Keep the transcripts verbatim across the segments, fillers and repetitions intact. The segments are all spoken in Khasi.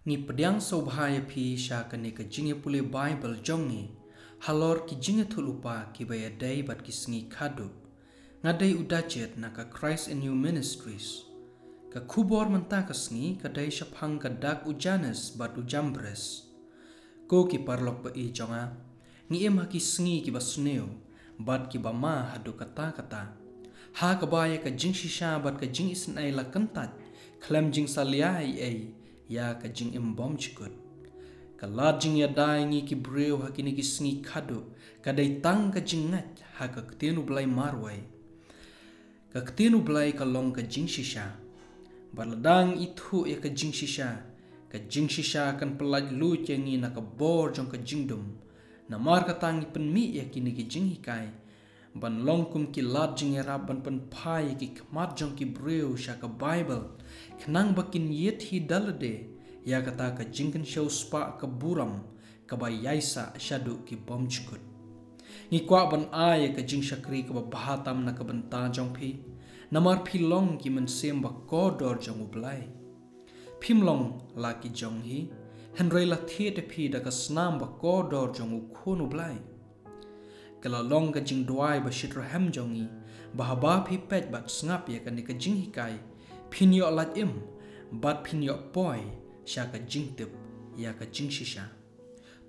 Ngi pdiang sngewbha ïa phi sha kane ka jingïapule Baibl jong ngi halor ki jingïathuhlypa kiba ïadei bad ki sngi khadduh. Nga dei u Dajit na ka Christ in You Ministries. Ka khubor mynta ka sngi ka dei shaphang ka dak u Janes bad u Jambres. Ko ki paralok ba-i jong nga, ngi im ha ki sngi kiba sniew bad kiba ma haduh katta katta, ha kaba ïa ka jingshisha bad ka jingisynei la kyntait khlem jingsalia ei ei ïa ka jingim bymjukut. Ka lad jingïada ïa ngi ki briew ha kine ki sngi khadduh ka dei tang ka jingngeit ha ka Ktien U Blei marwei. Ka Ktien U Blei ka long ka jingshisha. Bad lada ngi ithuh ïa ka jingshisha, ka jingshisha kan pyllait luid ïa ngi na ka bor jong ka jingdum. Namar kata ngi pynmih ïa kine ki jinghikai ban long kum ki lad jingïarap ban pynphai ïa ki khmat jong ki briew sha ka Baibl, khnang ba kin ïit hi da lade ïa kata ka jingkynshew spah ka burom kaba ïaisah shaduh ki bymjukut. Ngi kwah ban ai ïa ka jingshakri kaba bha tam na ka bynta jong phi, namar phi long ki mynsiem ba kordor jong U Blei. Phim long la ki jong hi, hynrei la thied ïa phi da ka snam ba kordor jong U Khun U Blei. Ka la long ka jingduwai ba shitrhem jong ngi ba haba phi peit bad sngap ïa kane ka jinghikai, phin ïoh lait im bad phin ïoh poi sha ka jingtip ïa ka jingshisha.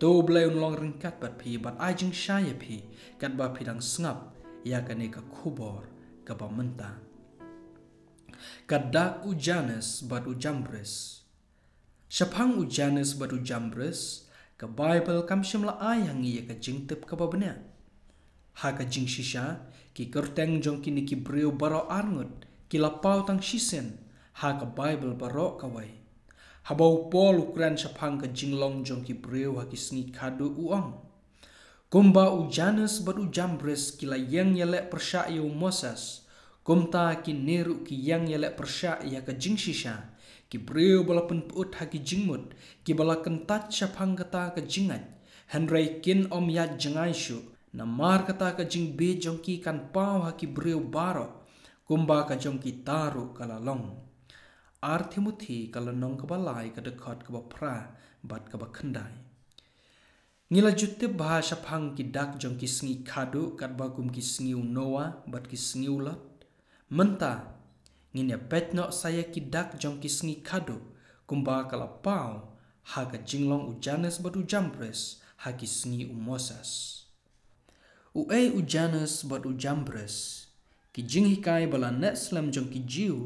To U Blei un long ryngkat bad phi bad ai jingshai ïa phi katba phi dang sngap ïa kane ka khubor kaba mynta. Ka dak u Janes bad u Jambres. Shaphang u Janes bad u Jambres, ka Baibl kam shym la ai ha ngi ïa ka jingtip kaba bniah. Ha ka jingshisha, ki kyrteng jong kine ki briew baroh arngut ki la paw tang shisien ha ka Baibl baroh kawei. Haba u Paul u kren shaphang ka jinglong jong ki briew ha ki sngi khadduh u ong, kumba u Janes bad u Jambres ki la ïeng ïaleh pyrshah ïa u Moses, kumta kine ruh ki ïeng ïaleh pyrshah ïa ka jingshisha, ki briew ba la pynput ha ki jingmut, kiba la kyntait shaphang kata ka jingngeit, hynrei kin ym ïaid jngai shuh, namar kata ka jingbieit jong ki kan paw ha ki briew baroh, kumba ka jong kita ruh ka la long. Ar Timothi ka lynnong kaba lai ka dkhot kaba phra bad kaba khyndai. Ngi la ju tip bha shaphang ki dak jong ki sngi khadduh katba kum ki sngi u Noah bad ki sngi u Lot. Mynta, ngin ïa peit noh sa ïa ki dak jong ki sngi khadduh kumba ka la paw ha ka jinglong u Janes bad u Jambres ha ki sngi u Moses. U ei u Janes bad u Jambres? Ki jinghikai ba la neh slem jong ki Jiw,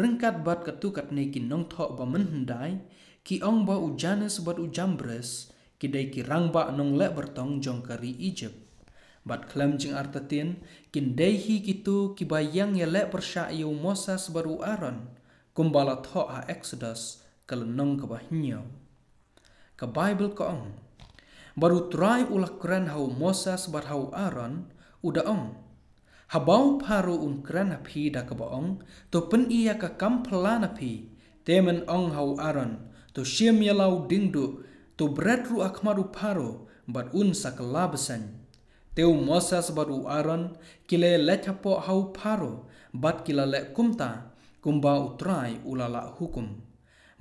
ryngkat bad katto katne ki nongthoh ba mynhyndai, ki ong ba u Janes bad u Jambres ki dei ki rangbah nongleh byrtong jong ka ri Ijipt. Bad khlem jingartatien, kin dei hi kito kiba ïeng ïaleh pyrshah ïa u Moses bad u Aaron, kumba la thoh ha Eksodos ka lynnong kaba hynñiew. Ka Baibl ka ong, bad u Trai u la kren ha u Moses bad ha u Aaron, u da ong, haba u Pharaoh un kren ha phi da kaba ong, to pyni ïa ka kam phylla na phi, te men ong ha u Aaron, to shim ïa la u diengduh, to bret ruh ha khmat u Pharaoh, bad un sa kylla bseiñ. Te u Moses bad u Aaron ki la leit hapoh ha u Pharaoh, bad ki la leh kumta kumba u Trai u la lah hukum.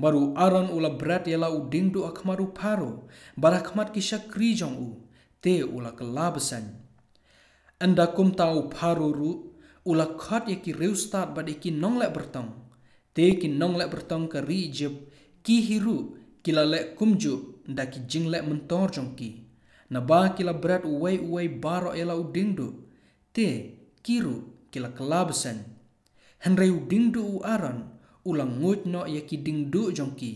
Bad u Aaron u la bret ïa la u diengduh ha khmat u Pharaoh, bad ha khmat ki shakri jong u, te u la kylla bseiñ. Ynda kumta u Pharaoh ruh u la khot ïa ki riewstad bad ïa ki nongleh byrtong. Te ki nongleh byrtong ka ri Ijipt, ki hi ruh ki la leh kumjuh da ki jingleh myntor jong ki. Naba ki la bret uwei uwei baroh ïa la u diengduh, te ki ruh ki la kylla bseiñ. Hynrei u diengduh u Aaron u la nguid noh ïa ki diengduh jong ki.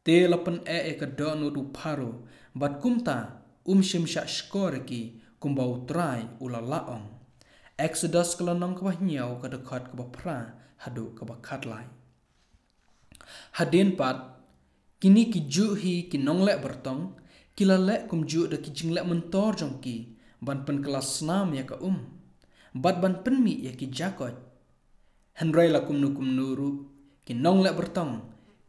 Te la pyneh ïa ka dohnud u Pharaoh, bad kumta um shym shah shkor ïa ki, kumba u Trai u la lah ong. Eksodos ka lynnong kaba hynñiew ka dkhot kaba phra haduh kaba khatlai. Hadien pat, kine ki juh hi ki nongleh byrtong, ki la leh kumjuh da ki jingleh myntor jong ki, ban pynkylla snam ïa ka um, bad ban pynmih ïa ki jakoit. Hynrei la kumno kumno ruh, ki nongleh byrtong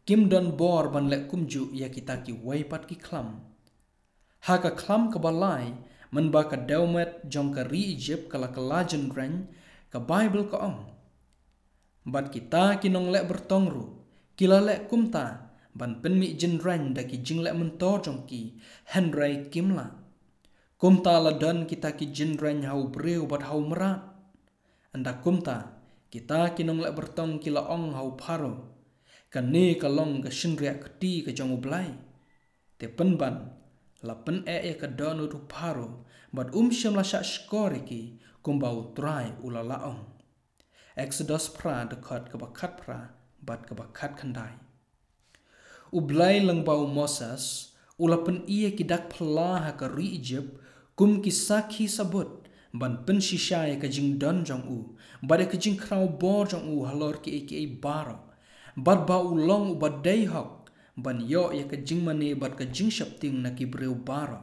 kim don bor ban leh kumjuh ïa kita kiwei pat ki khlam. Ha ka khlam kaba lai, mynba ka dewmet jong ka ri Ijipt ka la kylla jynreng, ka Baibl ka ong, bad kita ki nongleh byrtong ruh ki la leh kumta, ban pynmih jynreng da ki jingleh myntor jong ki, hynrei kim lah. Kumta la don kita ki jynreng ha u briew bad ha u mrad. Ynda kumta, kita ki nongleh byrtong ki la ong ha u Pharo, kane ka long ka shynriah kti ka jong U Blei. Te pynban, la pyneh ïa ka dohnud u Pharo, bad um shym la shah shkor ïa ki, kumba U Trai u la lah ong. Eksodos phra, dkhot kaba khatphra bad kaba khatkhyndai. U Blei lyngba u Moses, u la pyni ïa ki dak phylla ha ka ri Ijipt, kum ki sakhi sabut, ban pynshisha ïa ka jingdon jong u, bad ïa ka jingkhraw bor jong u halor kiei kiei baroh. Bad ba u long uba dei hok, ban ïoh ïa ka jingmane bad ka jingsheptieng na ki briew baroh.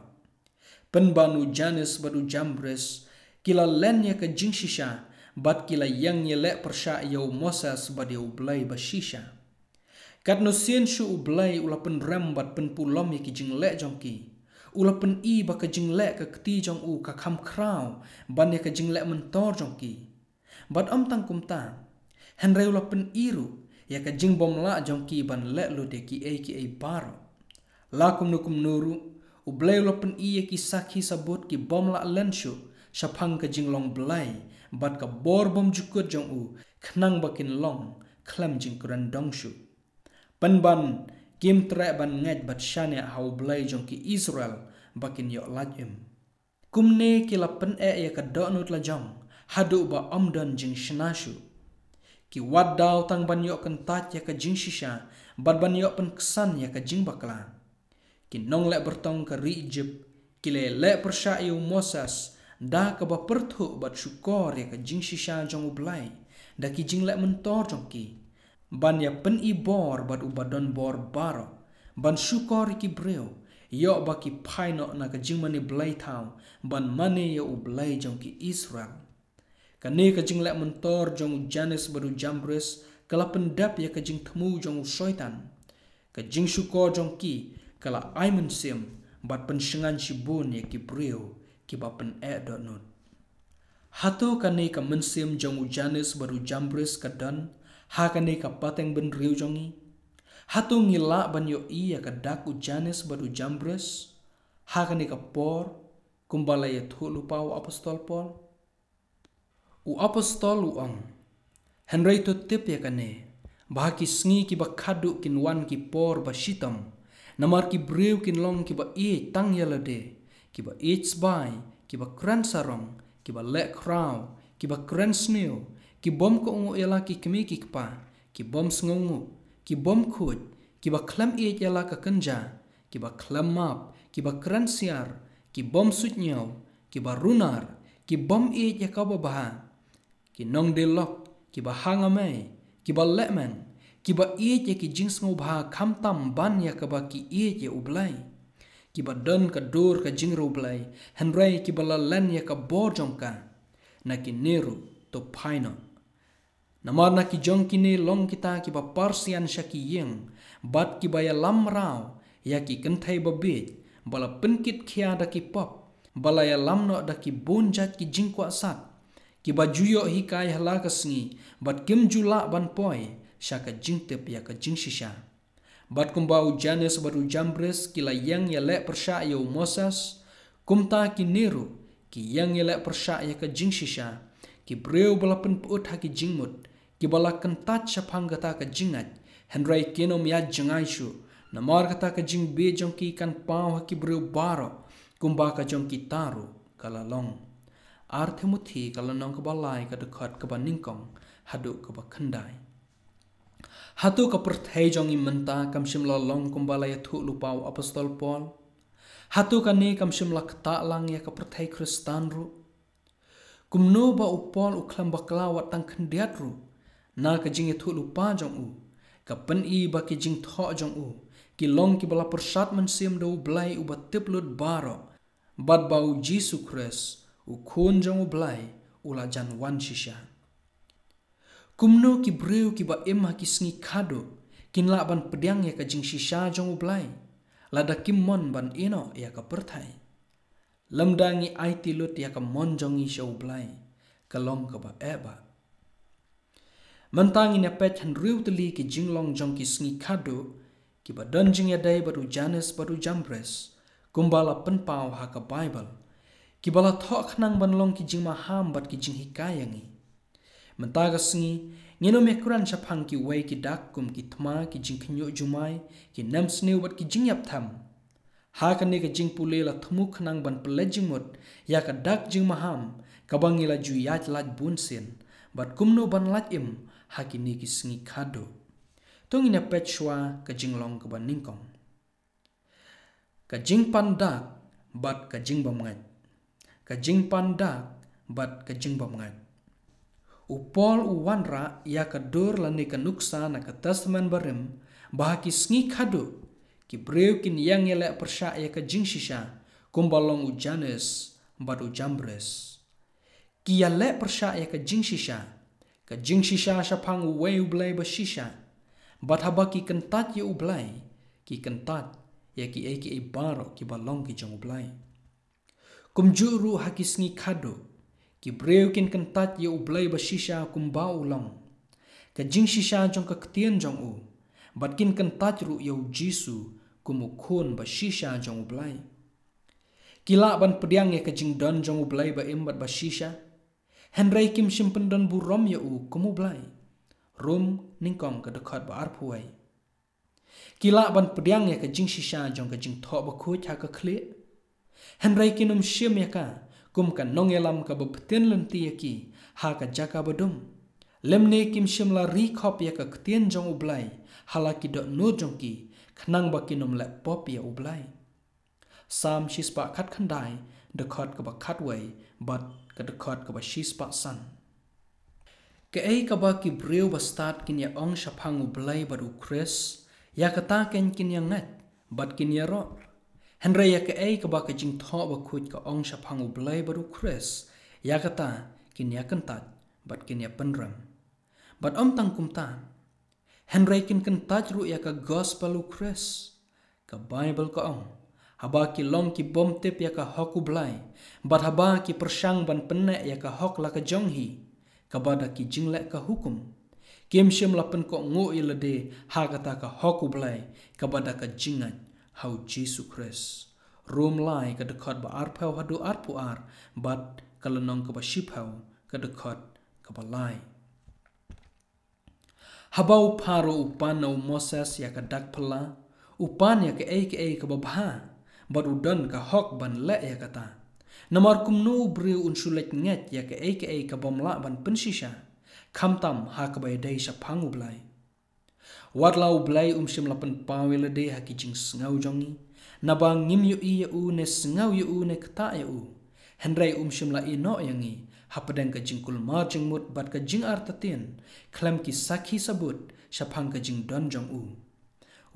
Pynban u Janes bad u Jambres, ki la len ïa ka jingshisha, bad ki la ïeng ïaleh pyrshah ïa u Moses bad ïa U Blei bashisha. Katno sien shuh U Blei u la pynrem bad pynpulom ïa ki jingleh jong ki. U la pyni ba ka jingleh ka kti jong u ka kham khraw, ban ïa ka jingleh myntor jong ki. Bad ym tang kumta, hynrei u la pyni ruh ïa ka jingbymlah jong ki ban leh lut ïa kiei kiei baroh. La kumno kumno ruh, U Blei u la pyni ïa ki sakhi sabut ki bym lah len shuh shaphang ka jinglong Blei, bad ka bor bymjukut jong u, khnang ba kin long khlem jingkren dong shuh. Pynban, kim treh ban ngeit bad shaniah ha U Blei jong ki Israel, ba kin ïoh lait im. Kumne ki la pyneh ïa ka dohnud la jong, haduh ba ym don jingshna shuh. Ki wad daw tang ban ïoh kyntait ïa ka jingshisha, bad ban ïoh pynksan ïa ka jingbakla. Ki nongleh byrtong ka ri Ijipt, ki la leh pyrshah ïa u Moses, da kaba pyrthuh bad shukor ïa ka jingshisha jong U Blei, da ki jingleh myntor jong ki. Ban ïa pyni bor bad uba don bor baroh, ban shukor ïa ki briew, ïoh ba ki phai noh na ka jingmane blei thaw, ban mane ïa U Blei jong ki Israel. Kane ka jingleh myntor jong u Janes bad u Jambres, ka la pyndep ïa ka jingthmu jong u Soitan. Ka jingshukor jong ki, ka la ai mynsiem, bad pynshngaiñ shibun ïa ki briew, kiba pyneh dohnud. Hato kane ka mynsiem jong u Janes bad u Jambres ka don, ha kane ka pateng bynriew jong ngi? Hato ngi lah ban ïohi ïa ka dak u Janes bad u Jambres, ha kane ka por, kumba la ïathuh lypa u apostol Paul? U apostol u ong, hynrei to tip ïa kane, ba ha ki sngi kiba khadduh kin wan ki por ba shitom, namar ki briew kin long kiba ïeit tang ïa lade, kiba ïeit sbai, kiba kren sarong, kiba leh khraw, kiba kren sniew, ki bym kohnguh ïa la ki kmie ki kpa, ki bym sngewnguh, ki bym khuid, kiba khlem ïeit ïa la ka kynja, kiba khlem map, kiba kren siar, ki bym suidñiew, kiba runar, ki bym ïeit ïa kaba bha, ki nongdie lok, kiba hangamei, kiba lehmeng, kiba ïeit ïa ki jingsngewbha khamtam ban ïa kaba ki ïeit ïa U Blei. Kiba don ka dur ka jingriewblei, hynrei kiba la len ïa ka bor jong ka. Na kine ruh, to phai noh. Namar na ki jong kine long kita kiba parsian sha ki ïing, bad kiba ïalam mraw ïa ki kynthei babieit, ba la pynkit khia da ki pop, ba la ïalam noh da ki bun jait ki jingkwah sat, kiba ju ïoh hikai ha la ka sngi, bad kim ju lah ban poi sha ka jingtip ïa ka jingshisha. Bad kumba u Janes bad u Jambres ki la ïeng ïaleh pyrshah ïa u Moses, kumta kine ruh ki ïeng ïaleh pyrshah ïa ka jingshisha, ki briew ba la pynpyut ha ki jingmut, kiba la kyntait shaphang kata ka jingngeit, hynrei kin ym ïaid jngai shuh, namar kata ka jingbieit jong ki kan paw ha ki briew baroh, kumba ka jong kita ruh ka la long. Ar Timothi ka lynnong kaba lai, ka dkhot kaba nyngkong haduh kaba khyndai. Hato ka pyrthei jong ngi mynta kam shym la long kumba la ïathuh lypa u apostol Paul? Hato kane kam shym la ktah lang ïa ka pyrthei Khristan ruh? Kumno ba u Paul u khlem bakla wat tang khyndiat ruh, na ka jingïathuh lypa jong u, ka pyni ba ki jingthoh jong u ki long kiba la pyrshad mynsiem da U Blei uba tip lut baroh, bad ba U Jisu Khrist, U Khun jong U Blei, u la jan wan shisha. Kumno ki briew kiba im ha ki sngi khadduh kin lah ban pdiang ïa ka jingshisha jong U Blei, lada kim mon ban ïehnoh ïa ka pyrthei? Lymda ngi aiti lut ïa ka mon jong ngi sha U Blei, ka long kaba eh bha. Mynta ngin ïa peit hynriew tylli ki jinglong jong ki sngi khadduh, kiba don jingïadei bad u Jannes bad u Jambres, kumba la pynpaw ha ka Baibl, kiba la thoh khnang ban long ki jingmaham bad ki jinghikai ïa ngi. Mynta ka sngi, ngin ym ïakren shaphang kiwei ki dak kum ki thma, ki jingkhynñiuh jumai, ki nemsniew bad ki jingïapthem. Ha kane ka jingpule la thmu khnang ban pynleit jingmut ïa ka dak jingmaham kaba ngi la ju ïaid lait bun sien, bad kumno ban lait im ha kine ki sngi khadduh. To ngin ïa peit shuwa ka jinglong kaba nyngkong. Ka jingpan dak bad ka jingbymngeit. Ka jingpan dak bad ka jingbymngeit. U Paul u wanrah ïa ka dur lane ka nuksa na ka Testament Barim, ba ha ki sngi khadduh, ki briew kin ïeng ïaleh pyrshah ïa ka jingshisha, kumba long u Jannes bad u Jambres. Ki ïaleh pyrshah ïa ka jingshisha, ka jingshisha shaphang uwei U Blei ba shisha. Bad haba ki kyntait ïa U Blei, ki kyntait ïa kiei kiei baroh kiba long ki jong U Blei. Kumjuh ruh ha ki sngi khadduh, ki briew kin kyntait ïa U Blei ba shisha kumba u long, ka jingshisha jong ka ktien jong u, bad kin kyntait ruh ïa U Jisu kum u Khun ba shisha jong U Blei. Ki lah ban pdiang ïa ka jingdon jong U Blei ba im bad ba shisha, hynrei kim shym pyndon burom ïa u kum U Blei. Rom nyngkong ka dkhot ba arphew wei. Ki lah ban pdiang ïa ka jingshisha jong ka jingthoh bakhuid ha ka khlieh, hynrei kin ym shim ïa ka kum ka nongïalam kaba btin lynti ïa ki ha ka jaka ba dum. Lymne kim shym la ri khop ïa ka ktien jong U Blei ha la ki dohnud jong ki, khnang ba kin ym leh pop ïa U Blei. Salm shispah khatkhyndai, dkhot kaba khatwei bad ka dkhot kaba shispah san. Kaei kaba ki briew ba stad kin ïa ong shaphang U Blei bad U Khrist, ïa kata kin kin ïa ngeit bad kin ïaroh. Hynrei ïa kaei kaba ka jingthoh bakhuid ka ong shaphang U Blei bad U Khrist, ïa kata kin ïa kyntait bad kin ïa pynrem. Bad ym tang kumta, hynrei kin kyntait ruh ïa ka gospel U Khrist. Ka Baibl ka ong, haba ki long ki bym tip ïa ka hok U Blei, bad haba ki pyrshang ban pynneh ïa ka hok la ka jong hi, kaba da ki jingleh ka hukum, kim shym la pynkohnguh ïa lade ha kata ka hok U Blei, kaba da ka jingngeit ha U Jisu Khrist. Rom lai ka dkhot ba arphew haduh arphew ar, bad ka lynnong kaba shiphew ka dkhot kaba lai. Haba u Pharaoh u pan na u Moses ïa ka dak phylla, u pan ïa kaei kaei kaba bha, bad u don ka hok ban leh ïa kata. Namar kumno u briew un shu leit ngeit ïa kaei kaei ka bym lah ban pynshisha, khamtam ha kaba ïadei shaphang U Blei? Wat la U Blei um shym la pynpaw ïa lade ha ki jingsngew jong ngi, naba ngim ïohi ïa u ne sngew ïa u ne ktah ïa u. Hynrei um shym la ïehnoh ïa ngi hapdeng ka jingkulmar jingmut bad ka jingartatien khlem ki sakhi sabut shaphang ka jingdon jong u.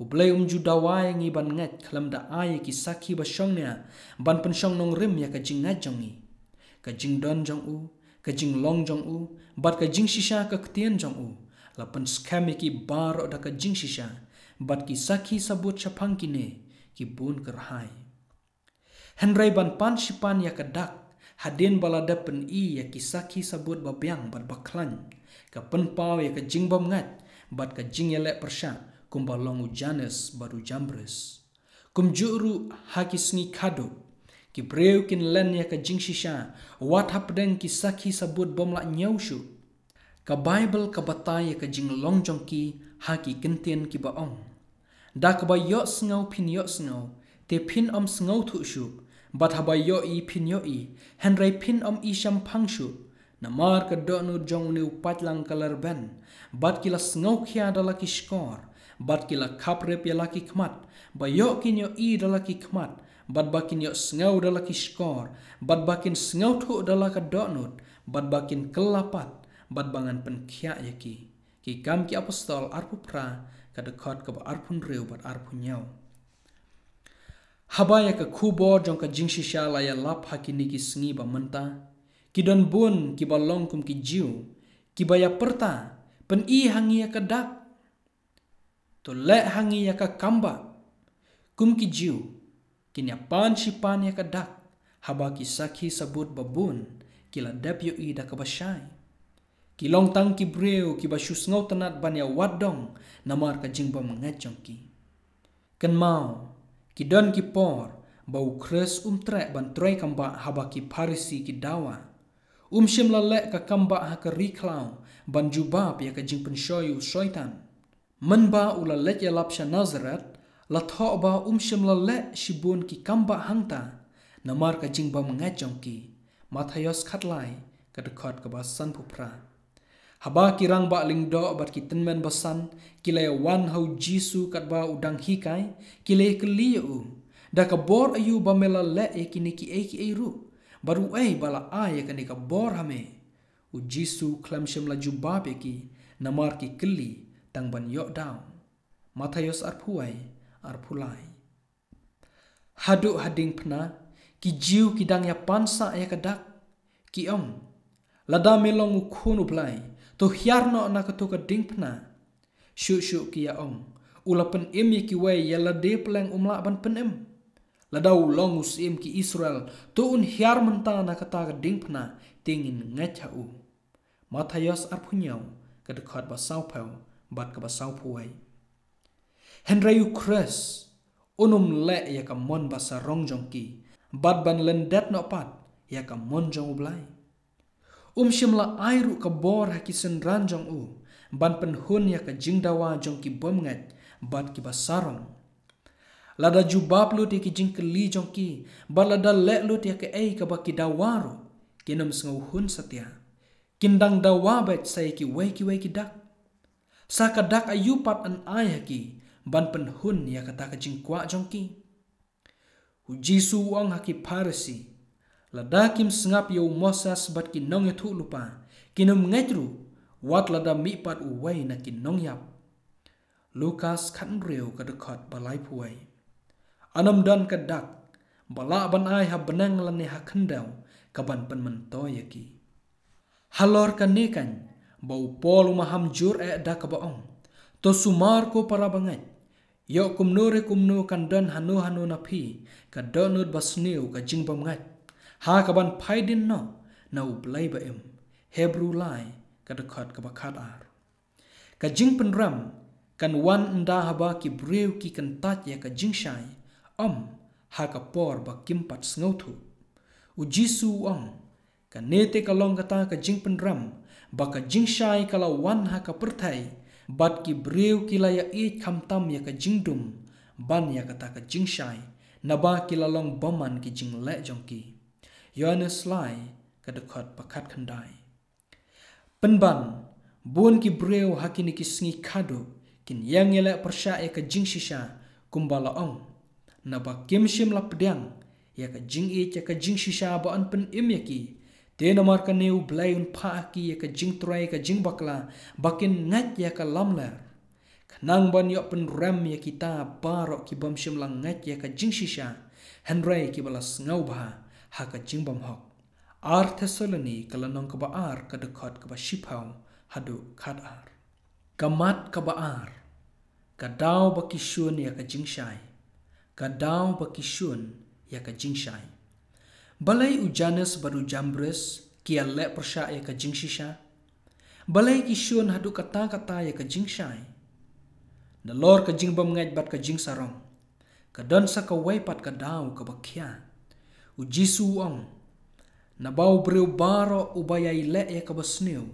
U Blei um ju dawa ïa ngi ban ngeit khlem da ai ïa ki sakhi ba shongnia ban pynshong nongrim ïa ka jingngeit jong ngi. Ka jingdon jong u, ka jinglong jong u, bad ka jingshisha ka ktien jong u, la pynskhem ïa ki baroh da ka jingshisha, bad ki sakhi sabut shaphang kine ki bun kyrhai. Hynrei ban pan shipan ïa ka dak, hadien ba la dep pyni ïa ki sakhi sabut ba biang bad ba khlaiñ, ka pynpaw ïa ka jingbymngeit bad ka jingïaleh pyrshah kumba long u Jannes bad u Jambres. Kumjuh ruh ha ki sngi khadduh, ki briew kin len ïa ka jingshisha wat hapdeng ki sakhi sabut bym lah ñiew shuh. Ka Baibl ka batai ïa ka jinglong jong ki ha ki kyntien kiba ong, da kaba ïohsngew phin ïohsngew, te phin ym sngewthuh shuh, bad haba ïohi phin ïohi, hynrei phin ym i shemphang shuh. Namar ka dohnud jong une u paidlang ka la rben, bad ki la sngewkhia da la ki shkor, bad ki la khaprep ïa la ki khmat, ba ïoh kin ïohi da la ki khmat, bad ba kin ïohsngew da la ki shkor, bad ba kin sngewthuh da la ka dohnud, bad ba kin kylla pat, bad ba ngan pynkhiah ïa ki. Ki Kam ki Apostol arphew phra, ka dkhot kaba arphew hynriew bad arphew hynñiew. Haba ïa ka khubor jong ka jingshisha la ïalap ha kine ki sngi ba mynta, ki don bun kiba long kum ki Jiw, kiba ïa pyrta, pyni ha ngi ïa ka dak. To leh ha ngi ïa ka kambah. Kum ki Jiw, kin ïa pan shipan ïa ka dak, haba ki sakhi sabut ba bun ki la dep ïohi da kaba shai. Ki long tang ki briew kiba shu sngewtynnat ban ïa wad dong namar ka jingbymngeit jong ki. Kynmaw, ki don ki por ba u Khrist um treh ban trei kam bah haba ki Pharisi ki dawa. Um shym la leh ka kam bah ha ka ri khlaw ban jubab ïa ka jingpynshoi u Soitan. Mynba u la leit ïalap sha Nasaret, la thoh ba um shym la leh shibun ki kam bah hangta, namar ka jingbymngeit jong ki. Mathaios khatlai, ka dkhot kaba sanphew phra. Haba ki rangbah lyngdoh bad ki tymmen basan ki la ïawan ha u Jisu katba u dang hikai, ki la ïakylli ïa u, da ka bor aïu ba me la leh ïa kine kiei kiei ruh, bad uei ba la ai ïa kane ka bor ha me? U Jisu khlem shym la jubab ïa ki, namar ki kylli tang ban ïoh daw. Mathaios arphew wei, arphew lai. Haduh ha diengphna, ki Jiw ki dang ïa pan sah ïa ka dak. Ki ong, lada me long u Khun u Blei, to hiar noh na kato ka diengphna. Shuh shuh ki ïa ong, u la pynim ïa kiwei, ïa lade pleng um lah ban pynim. Lada u long u Syiem ki Israel, to un hiar mynta na kata ka diengphna, te ngin ngeit ha u. Mathaios arphew hynñiew, ka dkhot ba sawphew bad kaba sawphew wei. Hynrei u Khrist un ym leh ïa ka mon ba sarong jong ki, bad ban lyndet noh pat ïa ka mon jong u Blei. Um shym la ai ruh ka bor ha ki synran jong u ban pynhun ïa ka jingdawa jong ki bymngeit bad kiba sarong. Lada jubab lut ïa ki jingkylli jong ki, bad lada leh lut ïa kaei kaba ki dawa ruh, kin ym sngewhun satia. Kin dang dawa beit sa ïa kiwei kiwei ki dak. Sa ka dak aïu pat yn ai ha ki ban pynhun ïa kata ka jingkwah jong ki? U Jisu u ong ha ki Pharisi, lada kim sngap ïa u Moses bad ki nongïathuhlypa, kin ym ngeit ruh wat lada mih pat uwei na ki nongïap. Lukas khathynriew, ka dkhot ba laiphew wei. Yn ym don ka dak ba lah ban ai ha bneng lane ha khyndew ka ban pynmyntoi ïa ki. Halor kane kan, ba u Paul u maham jur eh da kaba ong, to sumar ko para bangeit, ïoh kumno re kumno kan don hano hano na phi ka dohnud basniew ka jingbymngeit, ha ka ban phai dien noh na u Blei ba im. Hebru lai, ka dkhot kaba khatar. Ka jingpynrem kan wan ynda haba ki briew ki kyntait ïa ka jingshai, ym ha ka por ba kim pat sngewthuh. U Jisu u ong, kane te ka long kata ka jingpynrem, ba ka jingshai ka la wan ha ka pyrthei, bad ki briew ki la ïaieit khamtam ïa ka jingdum ban ïa kata ka jingshai, naba ki la long bymman ki jingleh jong ki. Ïoannis lai, ka dkhot ba khatkhyndai. Pynban, bun ki briew ha kine ki sngi khadduh kin ïeng ïaleh pyrshah ïa ka jingshisha kumba la ong, naba kim shym la pdiang ïa ka jingïeit ïa ka jingshisha ba yn pynim ïa ki. Te namar kane u Blei un phah ha ki ïa ka jingtrei ka jingbakla ba kin ngeit ïa ka lamler, khnang ban ïoh pynrem ïa kita baroh ki bym shym la ngeit ïa ka jingshisha, hynrei kiba la sngewbha ha ka jingbymhok. Ar Thessaloni ka lynnong kaba ar, ka dkhot kaba shiphew haduh khatar. Ka mat kaba ar, ka daw ba ki shun ïa ka jingshai. Ka daw ba ki shun ïa ka jingshai. Balei u Janes bad u Jambres ki ïaleh pyrshah ïa ka jingshisha? Balei ki shun haduh katta katta ïa ka jingshai? Nalor ka jingbymngeit bad ka jingsarong, ka don sa kawei pat ka daw kaba khia. U Jisu u ong, naba u briew baroh uba ïai leh ïa kaba sniew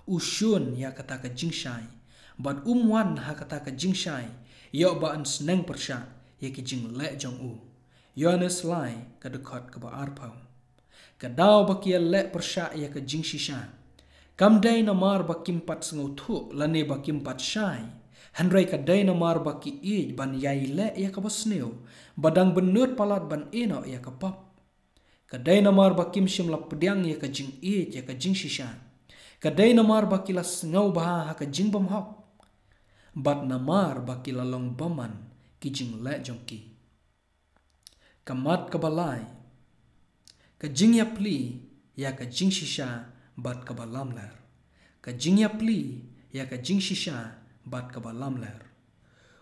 u shun ïa kata ka jingshai, bad um wan ha kata ka jingshai ïoh ba yn sneng pyrshah ïa ki jingleh jong u. Ïoannis lai, ka dkhot kaba arphew. Ka daw ba ki ïaleh pyrshah ïa ka jingshisha, kam dei namar ba kim pat sngewthuh lane ba kim pat shai, hynrei ka dei namar ba ki ïeit ban ïai leh ïa kaba sniew, ba dang bynnud palat ban ïehnoh ïa ka pop. Ka dei namar ba kim shym la pdiang ïa ka jingïeit ïa ka jingshisha. Ka dei namar ba ki la sngewbha ha ka jingbymhok, bad namar ba ki la long bymman ki jingleh jong ki. Ka mat kaba lai, ka jingïapli ïa ka jingshisha bad kaba lamler. Ka jingïapli ïa ka jingshisha bad kaba lamler.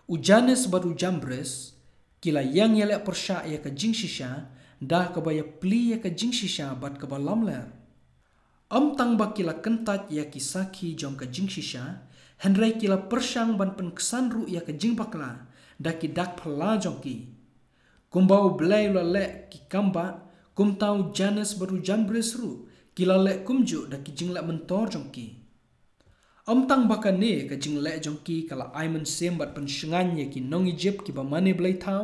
U Janes bad u Jambres ki la ïeng ïaleh pyrshah ïa ka jingshisha da kaba ïapli ïa ka jingshisha bad kaba lamler. Ym tang ba ki la kyntait ïa ki sakhi jong ka jingshisha, hynrei ki la pyrshang ban pynksan ruh ïa ka jingbakla da ki dak phylla jong ki. Kumba U Blei u la leh ki kambah, kumta u Janes bad u Jambres ruh ki la leh kumjuh da ki jingleh myntor jong ki. Ym tang ba kane ka jingleh jong ki ka la ai mynsiem bad pynshngaiñ ïa ki nong Ijipt kiba mane blei thaw,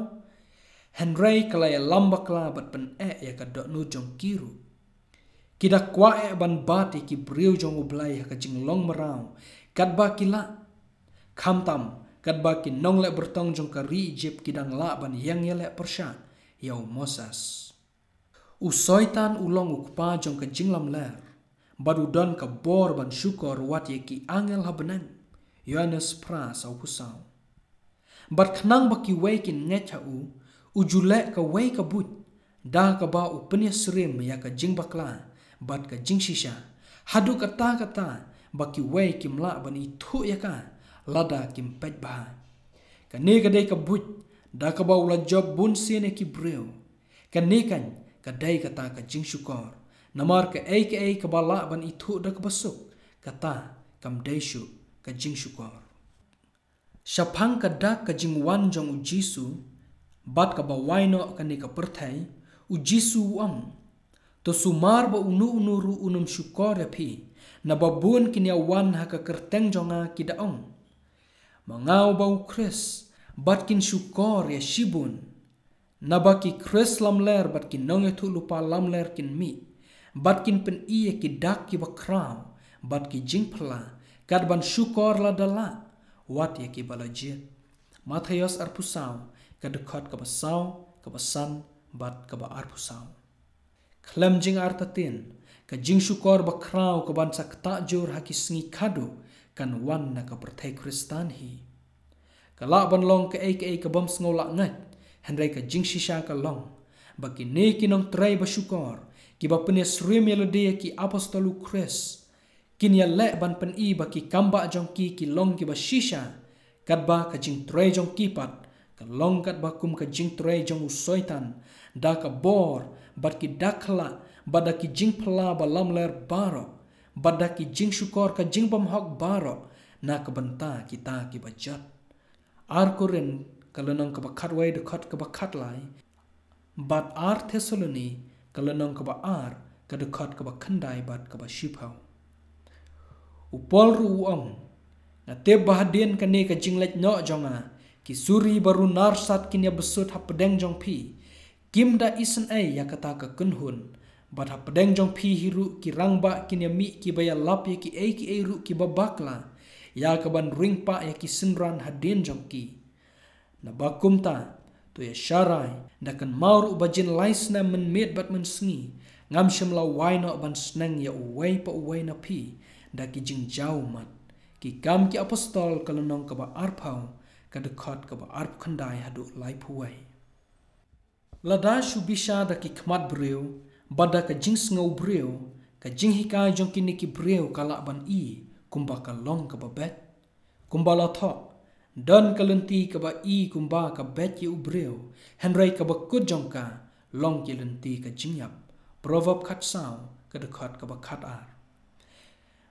hynrei ka la ïalam bakla bad pyneh ïa ka dohnud jong ki ruh. Ki da kwah eh ban bat ïa ki briew jong U Blei ha ka jinglong mraw katba ki lah, khamtam katba ki nongleh byrtong jong ka ri Ijipt ki dang lah ban ïeng ïaleh pyrshah ïa u Moses. U Soitan u long u kpa jong ka jinglamler, bad u don ka bor ban shukor wat ïa ki angel ha bneng. Ïoannes phra sawphew saw. Bad khnang ba kiwei kin ngeit ha u, u ju leh kawei ka buit, da kaba u pynïasyriem ïa ka jingbakla bad ka jingshisha, haduh katta katta ba kiwei kim lah ban ithuh ïa ka lada kim peit bha. Kane ka dei ka buit da kaba u la jop bunsien ïa ki briew. Kane kan ka dei kata ka jingshukor. Namar kaei kaei kaba lah ban ithuh da kaba suk, kata kam dei shuh ka jingshukor. Shaphang ka dak ka jingwan jong U Jisu bad kaba wai noh kane ka pyrthei, U Jisu u ong, to sumar ba uno uno ruh un ym shukor ïa phi, naba bun kin ïawan ha ka kyrteng jong nga ki da ong, ma nga uba U Khrist, bad kin shukor ïa shibun. Naba ki Khrist lamler bad ki nongïathuhlypa lamler kin mih, bad kin pyni ïa ki dak kiba khraw bad ki jingphylla, kat ban shukor lada lah, wat ïa kiba la jied. Mathaios arphew saw, ka dkhot kaba saw, kaba san bad kaba arphew saw. Khlem jingartatien, ka jingshukor bakhraw kaban sa ktah jur ha ki sngi khadduh kan wan na ka pyrthei Khristan hi. Ka lah ban long kaei kaei ka bym sngew lah ngeit, hynrei ka jingshisha ka long ba kine ki nongtrei bashukor, kiba pynïasyriem ïa lade ïa ki apostol U Khrist, kin ïaleh ban pyni ba ki kambah jong ki ki long kiba shisha, katba ka jingtrei jong ki pat ka long katba kum ka jingtrei jong u Soitan, da ka bor bad ki dak khyllah bad da ki jingphylla ba lamler baroh, bad da ki jingshukor ka jingbymhok baroh na ka bynta kita kiba jot. Ar Korinth ka lynnong kaba khatwei, dkhot kaba khatlai, bad Ar Thessaloni ka lynnong kaba ar, ka dkhot kaba khyndai bad kaba shiphew. U Paul ruh u ong, nga tip ba hadien kane ka jingleit noh jong nga, ki suri ba runar sat kin ïabsut hapdeng jong phi, kim da isynei ïa kata ka kynhun, bad hapdeng jong phi hi ruh ki rangbah kin ïamih kiba ïalap ïa kiei kiei ruh kiba bakla, ïa kaban ring pah ïa ki synran hadien jong ki. Naba kumta, to ïasharai, da kynmaw ruh ba jin lai snem mynmiet bad mynsngi, ngam shym la wai noh ban sneng ïa uwei pa uwei na phi da ki jingjaw ummat. Ki Kam ki Apostol ka lynnong kaba arphew, ka dkhot kaba arphew khyndai haduh laiphew wei. Lada shu bishar da ki khmat briew bad da ka jingsngew briew, ka jinghikai jong kine ki briew ka lah ban i kumba ka long kaba beit. Kumba la thoh, don ka lynti kaba i kumba ka beit ïa u briew, hynrei kaba kut jong ka long ki lynti ka jingïap. Proverb khatsaw, ka dkhot kaba khatar.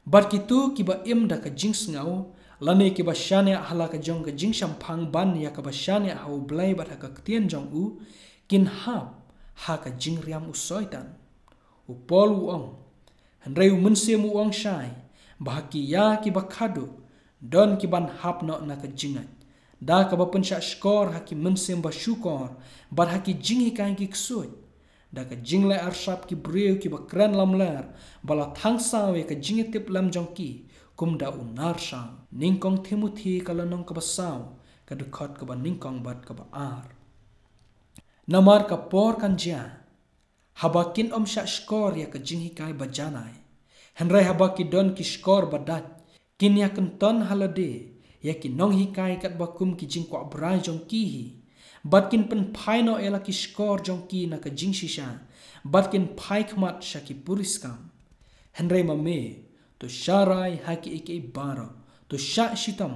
Bad kito kiba im da ka jingsngew, lane kiba shaniah ha la ka jong ka jingshemphang ban ïa kaba shaniah ha U Blei bad ha ka ktien jong u, kin hap ha ka jingriam u Soitan. U Paul u ong, hynrei u Mynsiem u ong shai, ba ha ki ïa kiba khadduh, don kiban hap noh na ka jingngeit, da kaba pynshah shkor ha ki mynsiem bashukor, bad ha ki jinghikai ki ksuid, da ka jingleh arsap ki briew kiba kren lamler, ba la thang saw ïa ka jingïatiplem jong ki, kum da u nar saw. Nyngkong Timothi ka lynnong kaba saw, ka dkhot kaba nyngkong bad kaba ar. Namar ka por kan jia, haba kin ym shah shkor ïa ka jinghikai bajanai, hynrei haba ki don ki shkor badait, kin ïakynton ha lade ïa ki nonghikai katba kum ki jingkwah brai jong ki hi, bad kin pynphai noh ïa la ki shkor jong ki na ka jingshisha, bad kin phai khmat sha ki puriskam. Hynrei ma me, to sharai ha kiei kiei baroh, to shah shitom,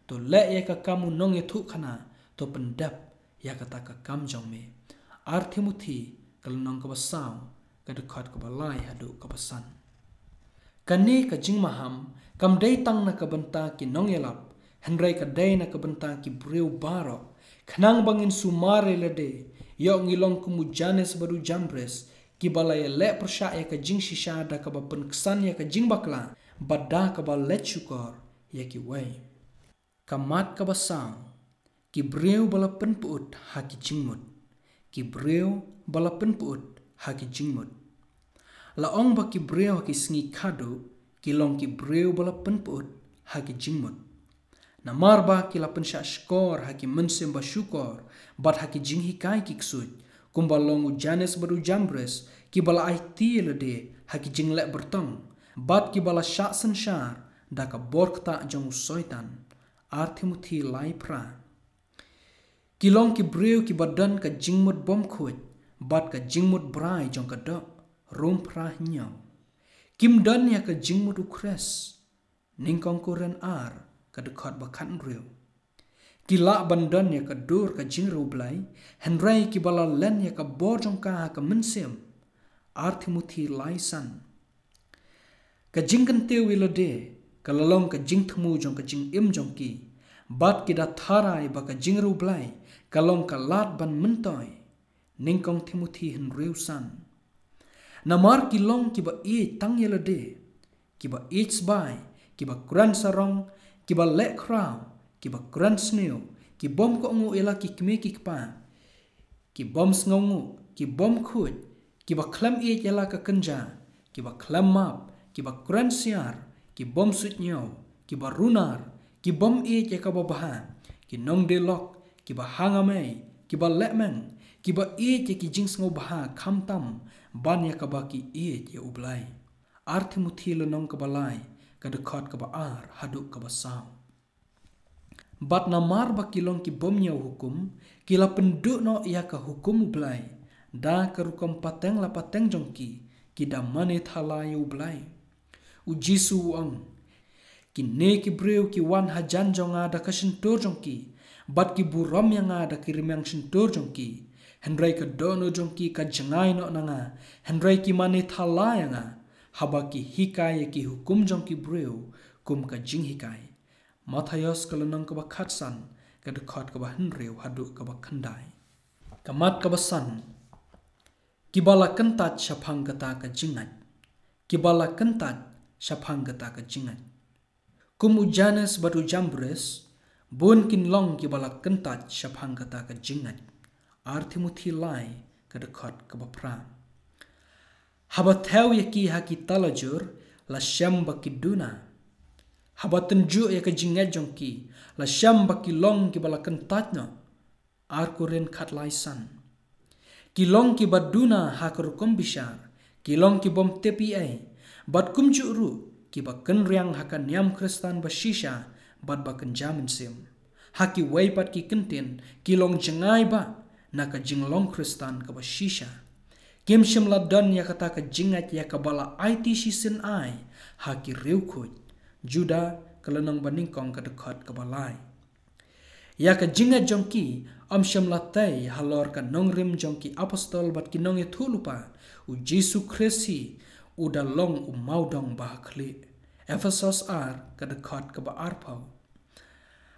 to leh ïa ka kam u nongïathuhkhana, to pyndep ïa kata ka kam jong me. Ar Timothi ka lynnong kaba saw, ka dkhot kaba lai haduh kaba san. Kane ka jingmaham kam dei tang na ka bynta ki nongïalap, hynrei ka dei na ka bynta ki briew baroh, Khnang ba ngin sumar ïa lade, ïoh ngi long kum u Janes bad u Jambres, kiba la ïaleh pyrshah ïa ka jingshisha da kaba pynksan ïa ka jingbakla, bad da kaba leit shukor ïa kiwei. Ka mat kaba saw, ki briew ba la pynpyut ha ki jingmut. Ki briew ba la pynpyut ha ki jingmut. La ong ba ki briew ha ki sngi khadduh, ki long ki briew ba la pynpyut ha ki jingmut. Namar ba ki la pynshah shkor ha ki mynsiem ba shukor, bad ha ki jinghikai ki ksuid, kumba long u Janes bad u Jambres, kiba la aiti ïa lade ha ki jingleh byrtong, bad kiba la shah synshar da ka bor ktah jong u Soitan. Ar Timothi lai phra. Ki long ki briew kiba don ka jingmut bymkhuid, bad ka jingmut brai jong ka doh, Rom phra hynñiew. Kim don ïa ka jingmut u Khrist, Nyngkong Korinth ar, ka dkhot ba khathynriew. Ki lah ban don ïa ka dur ka jingriewblei, hynrei kiba la len ïa ka bor jong ka ha ka mynsiem, Ar Timothi lai san. Ka jingkyntiew ïa lade, ka la long ka jingthmu jong ka jingim jong ki, bad ki da tharai ba ka jingriewblei, ka long ka lad ban myntoi, Nyngkong Timothi hynriew san. Namar ki long kiba ïeit tang ïa lade, kiba ïeit sbai, kiba kren sarong, kiba leh khraw, kiba kren sniew, ki bym kohnguh ïa la ki kmie ki kpa, ki bym sngewnguh, ki bymkhuid, kiba khlem ïeit ïa la ka kynja, kiba khlem map, kiba kren siar, ki bym suidñiew, kiba runar, ki bym ïeit ïa kaba bha, ki nongdie lok, kiba hangamei, kiba lehmeng, kiba ïeit ïa ki jingsngewbha khamtam ban ïa kaba ki ïeit ïa U Blei. Ar Timothi lynnong kaba lai, ka dkhot kaba ar haduh kaba saw. Bad namar ba ki long ki bym ñiew hukum, ki la pynduh noh ïa ka hukum U Blei, da ka rukom pateng la pateng jong ki, ki da mane thala ïa U Blei. U Jisu u ong, kine ki briew ki wan hajan jong nga da ka shyntur jong ki, bad ki burom ïa nga da ki rmiang shyntur jong ki, hynrei ka dohnud jong ki ka jngai noh na nga, hynrei ki mane thala ïa nga, haba ki hikai ïa ki hukum jong ki briew, kum ka jinghikai. Mathaios ka lynnong kaba khatsan, ka dkhot kaba hynriew haduh kaba khyndai. Ka mat kaba san, kiba la kyntait shaphang kata ka jingngeit. Kiba la kyntait shaphang kata ka jingngeit. Kum u Janes bad u Jambres, bun kin long kiba la kyntait shaphang kata ka jingngeit. Ar Timothi lai, ka dkhot kaba phra. Haba thew ïa ki ha ki talajur, la shem ba ki duna. Haba tynjuh ïa ka jingngeit jong ki, la shem ba ki long kiba la kyntait noh. Ar Korinth khatlai san. Ki long kiba duna ha ka rukom bishar, ki long ki bym tip ei ei, bad kumjuh ruh, kiba kynriang ha ka niam Khristan ba shisha, bad ba kynja mynsiem. Ha kiwei pat ki kyntien, ki long jngai bha, na ka jinglong Khristan kaba shisha. Kim shym la don ïa kata ka jingngeit ïa kaba la aiti shisien ai, ha ki riewkhuid. Juda, ka lynnong ba nyngkong ka dkhot kaba lai. Ïa ka jingngeit jong ki, ym shym la tei halor ka nongrim jong ki apostol bad ki nongïathuhlypa, u Jisu Khrist hi, u da long u mawdong ba ha khlieh. Ephesos ar, ka dkhot kaba arphew.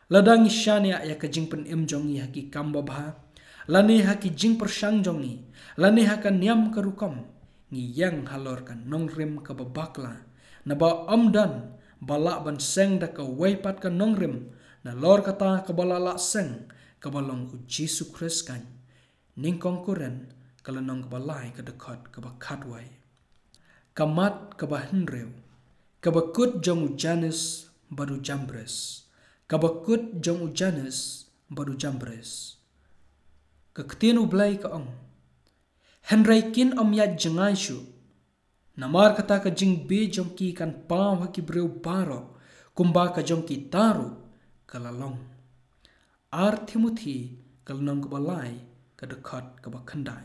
Lada ngi shaniah ïa ka jingpynim jong ngi ha ki kam babha, lane ha ki jingpyrshang jong ngi, lane ha ka niam ka rukom, ngi ïeng halor ka nongrim kaba bakla, naba ym don ba lah ban seng da kawei pat ka nongrim, nalor kata kaba la lah seng, kaba long u Jisu Khrist kan. Nyngkong Korinth, ka lynnong kaba lai ka dkhot kaba khatwei. Ka mat kaba hynriew, kaba kut jong u Janes bad u Jambres. Kaba kut jong u Janes bad u Jambres. Ka ktien U Blei ka ong. Hynrei kin ym ïaid jngai shuh. Namar kata ka jingbieit jong ki kan paw ha ki briew baroh, kumba ka jong kita ruh, ka la long. Ar Timothi, ka lynnong kaba lai, ka dkhot kaba khyndai.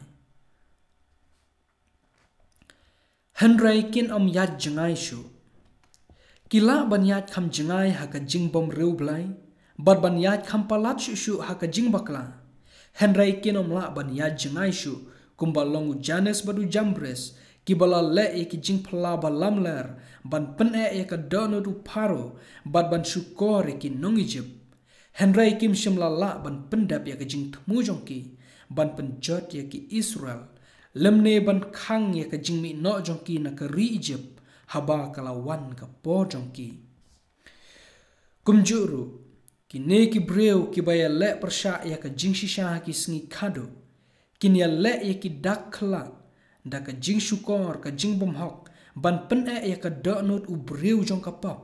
Hynrei kin ym ïaid jngai shuh. Ki lah ban ïaid kham jngai ha ka jingbymriewblei, bad ban ïaid kham palat shuh shuh ha ka jingbakla. Hynrei kin ym lah ban ïaid jngai shuh, kumba long u Janes bad u Jambres, kiba la leh ïa ki jingphylla ba lamler, ban pyneh ïa ka dohnud u Pharaoh, bad ban shukor ïa ki nong Ijipt. Hynrei kim shym la lah ban pyndep ïa ka jingthmu jong ki ban pynjot ïa ki Israel, lymne ban khang ïa ka jingmih noh jong ki na ka ri Ijipt haba ka la wan ka por jong ki. Kumjuh ruh, kine ki briew kiba ïaleh pyrshah ïa ka jingshisha ha ki sngi khadduh, kin ïaleh ïa ki dak khyllah da ka jingshukor, ka jingbymhok, ban pyneh ïa ka dohnud u briew jong ka pop,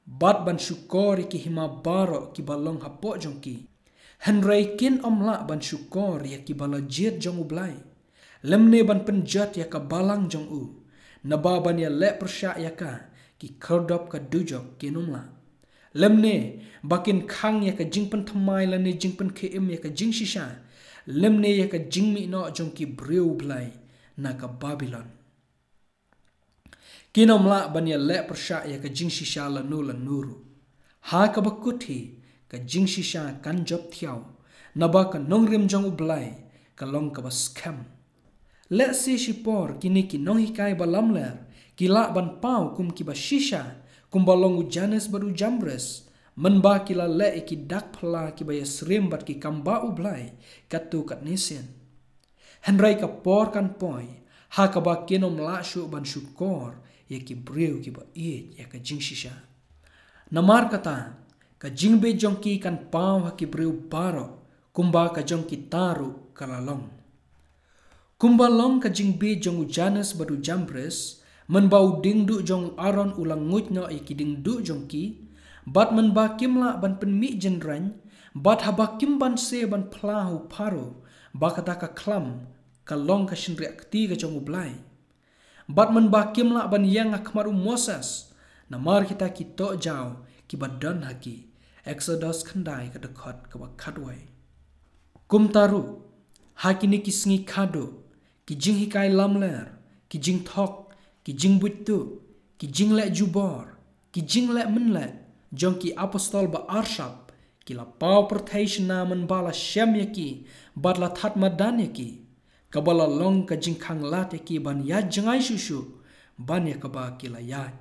bad ban shukor ïa ki hima baroh kiba long hapoh jong ki. Hynrei kin ym lah ban shukor ïa kiba la jied jong U Blei, lymne ban pynjot ïa ka balang jong u, naba ban ïaleh pyrshah ïa ka, ki khyrdop ka dujok kin ym lah. Lymne ba kin khang ïa ka jingpynthymmai lane jingpynkhie im ïa ka jingshisha, lymne ïa ka jingmih noh jong ki briew U Blei na ka Babilon. Kin ym lah ban ïaleh pyrshah ïa ka jingshisha lano lano ruh. Ha kaba kut hi, ka jingshisha kan jop thiaw, naba ka nongrim jong U Blei ka long kaba skhem. Lehse shipor kine ki nonghikai ba lamler ki lah ban paw kum kiba shisha, kumba long u Janes bad u Jambres, mynba ki la leh ïa ki dak phylla kiba ïasyriem bad ki kam bah U Blei katto katne sien. Hynrei ka por kan poi ha kaba kin ym lah shuh ban shukor ïa ki briew kiba ïeit ïa ka jingshisha. Namar kata, ka jingbit jong ki kan paw ha ki briew baroh, kumba ka jong kita ruh ka la long. Kumba long ka jingbit jong u Janes bad u Jambres, mynba u diengduh jong u Aaron u la nguid noh ïa ki diengduh jong ki, bad mynba kim lah ban pynmih jynrang, bad haba kim banse ban phla ha u Pharaoh ba kata ka khlam ka long ka shynriah kti ka jong U Blei, bad mynba kim lah ban ïeng ha khmat u Moses namar kita ki tohjaw kiba don ha ki. Eksodos khyndai, ka dkhot kaba khatwei. Kumta ruh, ha kine ki sngi khadduh, ki jinghikai lamler, ki jingthok, ki jingbuit tuh, ki jingleh jubor, ki jingleh mynleh jong ki apostol ba arsap, ki la paw pyrthei shynna mynba la shem ïa ki bad la thad madan ïa ki, kaba la long ka jingkhang lad ïa ki ban ïaid jngai shuh shuh ban ïa kaba ki la ïaid.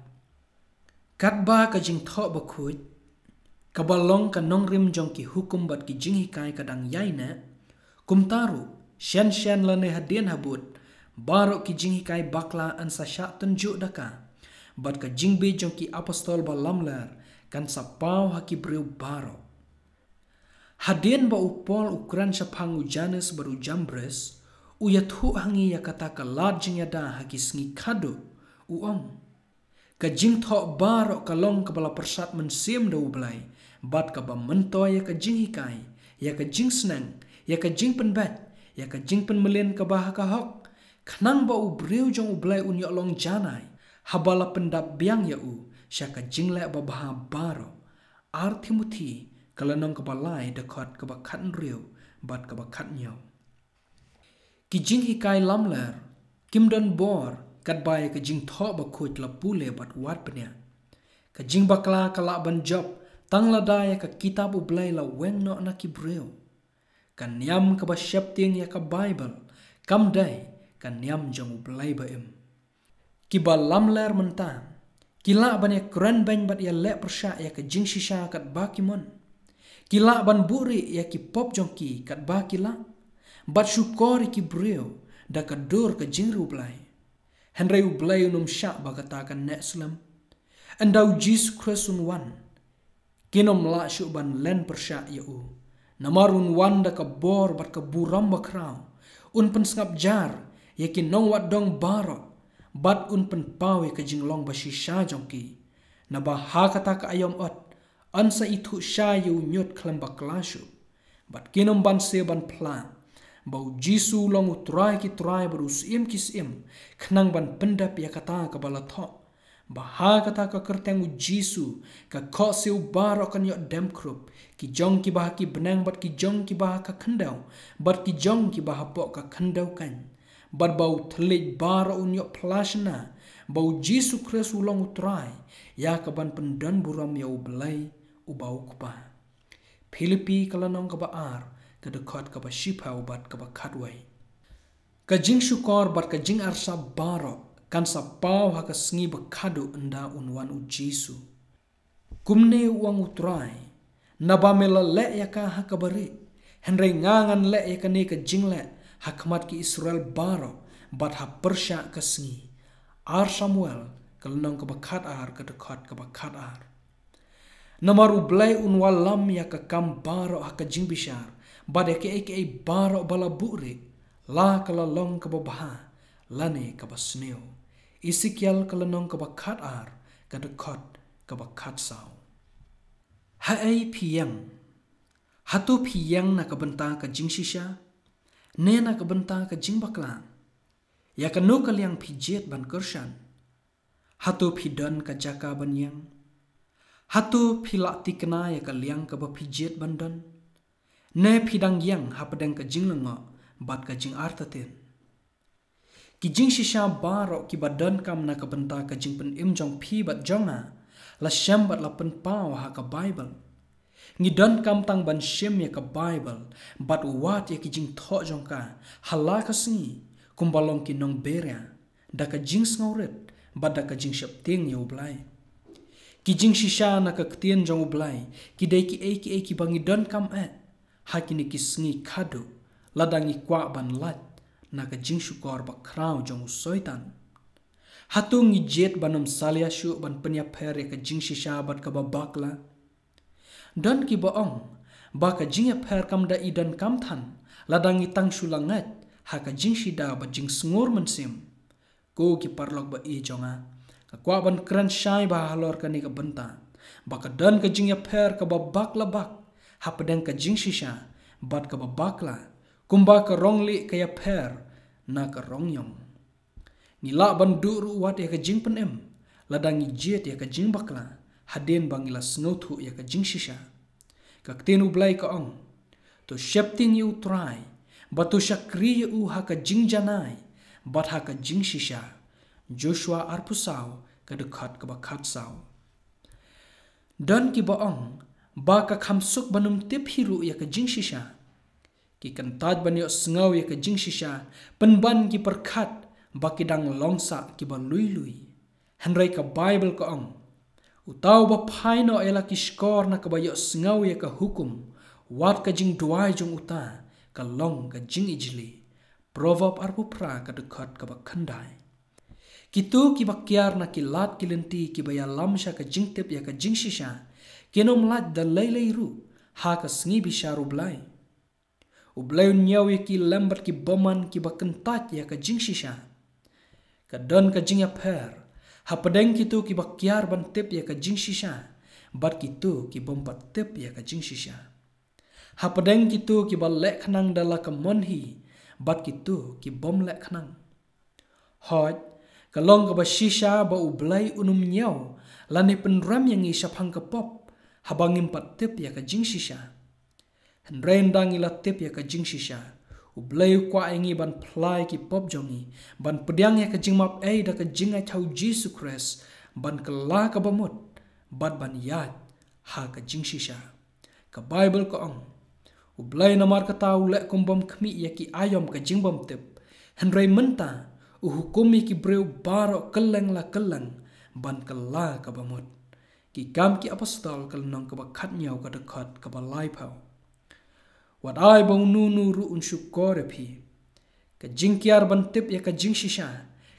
Katba ka Jingthoh Bakhuid, kaba long ka nongrim jong ki hukum bad ki jinghikai, ka dang ïaineh, kumta ruh, shen shen lane hadien habud, baroh ki jinghikai bakla yn sa shah tynjuh da ka, bad ka jingbit jong ki apostol ba lamler kan sa paw ha ki briew baroh. Hadien ba u Paul u kren shaphang u Janes bad u Jambres, u ïathuh ha ngi ïa kata ka lad jingïada ha ki sngi khadduh, u ong: Ka jingthoh baroh ka long kaba la pyrsad mynsiem da U Blei, bad kaba myntoi ïa ka jinghikai, ïa ka jingsneng, ïa ka jingpynbeit, ïa ka jingpynmlien kaba ha ka hok, khnang ba u briew jong U Blei un ïoh long janai, haba la pyndap biang ïa u sha ka jingleh babha baroh. Ar Timothi ka lynnong kaba lai, dkhot kaba khathynriew bad kaba khathynñiew. Ki jinghikai lamler kim don bor katba ïa ka Jingthoh Bakhuid la pule bad wad bniah. Ka jingbakla ka lah ban jop tang lada ïa ka kitab U Blei la weng noh na ki briew. Ka niam kaba sheptieng ïa ka Baibl kam dei ka niam jong U Blei ba im. Kiba lamler mynta ki lah ban ïakren beiñ bad ïaleh pyrshah ïa ka jingshisha katba ki mon. Ki lah ban buhrieh ïa ki pop jong ki katba ki lah, bad shukor ïa ki briew da ka dur ka jingriewblei. Hynrei U Blei un ym shah ba kata kan neh slem. Ynda U Jisu Khrist un wan, kin ym lah shuh ban len pyrshah ïa u. Namar un wan da ka bor bad ka burom bakhraw. Un pynsngap jar ïa ki nongwad dong baroh, bad un pynpaw ïa ka jinglong bashisha jong ki. Naba ha kata ka aïom ot yn sa ithuh shai ïa u ñiut khlem bakla shuh. Bad kin ym banse ban phla ba U Jisu u long U Trai ki trai bad U Syiem ki syiem, khnang ban pyndep ïa kata kaba la thoh. Ba ha kata ka kyrteng U Jisu ka khohsiew baroh kan ïoh dem khrup, ki jong kiba ha ki bneng bad ki jong kiba ha ka khyndew, bad ki jong kiba hapoh ka khyndew keiñ. Bad ba u thylliej baroh un ïoh phla shynna ba U Jisu Khrist u long U Trai, ïa kaban pyndon burom ïa U Blei uba U Kpa. Philippi ka lynnong kaba ar, ka dkhot kaba shiphew bad kaba khatwei. Ka jingshukor bad ka jingarsap baroh kan sa paw ha ka sngi bakhadduh ynda un wan U Jisu. Kumne u ong U Trai, Naba me la leh ïa ka ha kaba rieh, hynrei nga ngan leh ïa kane ka jingleh ha khmat ki Israel baroh, bad ha pyrshah ka sngi. Ar Samuel, ka lynnong kaba khatar, ka dkhot kaba khatar. Namar U Blei un wallam ïa ka kam baroh ha ka jingbishar, bad ïa kiei kiei baroh ba la buhrieh, la ka la long kaba bha, lane kaba sniew. Esekiel ka lynnong kaba khatar, ka dkhot kaba khatsaw. Haei phi ïeng? Hato phi ïeng na ka bynta ka jingshisha, ne na ka bynta ka jingbakla? Ïa kano ka liang phi jied ban kyrshan? Hato phi don ka jaka ban ïeng? Hato phi la thikna ïa ka liang kaba phi jied ban don? Ne phi dang ïeng hapdeng ka jinglyngngoh bad ka jingartatien? Ki jingshisha baroh kiba donkam na ka bynta ka jingpynim jong phi bad jong nga, la shem bad la pynpaw ha ka Baibl. Ngi donkam tang ban shim ïa ka Baibl, bad wad ïa ki jingthoh jong ka, ha la ka sngi, kumba long ki nongbiria, da ka jingsngewrit, bad da ka jingsheptieng ïa U Blei. Ki jingshisha na ka ktien jong U Blei, ki dei kiei kiei kiba ngi donkam eh, ha kine ki sngi khadduh, lada ngi kwah ban lait na ka jingshukor bakhraw jong u Soitan. Hato ngi jied ban ym salia shuh ban pynïapher ïa ka jingshisha bad kaba bakla? Don kiba ong ba ka jingïapher kam da i donkam than, lada ngi tang shu la ngeit ha ka jingshida bad jingsngur mynsiem. Ko ki paralok ba ïeit jong nga, nga kwah ban kren shai bha halor kane ka bynta, ba ka don ka jingïapher kaba bakla bak hapdeng ka jingshisha bad kaba bakla, kumba ka ronglieh ka ïapher na ka rongïong. Ngi lah ban duh ruh wat ïa ka jingpynim, lada ngi jied ïa ka jingbakla, hadien ba ngi la sngewthuh ïa ka jingshisha. Ka ktien U Blei ka ong, to sheptieng ïa U Trai, bad to shakri ïa u ha ka jingjanai bad ha ka jingshisha. Joshua arphew saw, ka dkhot kaba khatsaw. Don kiba ong ba ka kham suk ban ym tip hi ruh ïa ka jingshisha. Ki kyntait ban ïohsngew ïa ka jingshisha, pynban ki pyrkhat ba ki dang long sah kiba lui lui. Hynrei ka Baibl ka ong, uta uba phai noh ïa la ki shkor na kaba ïohsngew ïa ka hukum, wat ka jingduwai jong uta ka long ka jingijli. Proverb arphew phra, ka dkhot kaba khyndai. Kito kiba kiar na ki lad ki lynti kiba ïalam sha ka jingtip ïa ka jingshisha, kin ym lait da lei lei ruh ha ka sngi bishar U Blei. U Blei un ñiew ïa ki lem bad ki bymman kiba kyntait ïa ka jingshisha. Ka don ka jingïapher hapdeng kito kiba kiar ban tip ïa ka jingshisha bad kito ki bym pat tip ïa ka jingshisha. Hapdeng kito kiba leh khnang da la ka mon hi bad kito ki bym leh khnang. Hooid, ka long kaba shisha ba U Blei un ym ñiew lane pynrem ïa ngi shaphang ka pop haba ngim pat tip ïa ka jingshisha. Hynrei ynda ngi la tip ïa ka jingshisha, U Blei u kwah ïa ngi ban phla ïa ki pop jong ngi, ban pdiang ïa ka jingmap ei da ka jingngeit ha U Jisu Khrist, ban kylla kaba mut bad ban ïaid ha ka jingshisha. Ka Baibl ka ong, U Blei namar kata u leh kum bym khmih ïa ki aïom ka jingbymtip. Hynrei mynta u hukum ïa ki briew baroh kylleng la kylleng ban kylla kaba mut. Ki Kam ki Apostol ka lynnong kaba khathynñiew, ka dkhot kaba laiphew. Wat ai ba uno uno ruh un shukor ïa phi. Ka jingkiar ban tip ïa ka jingshisha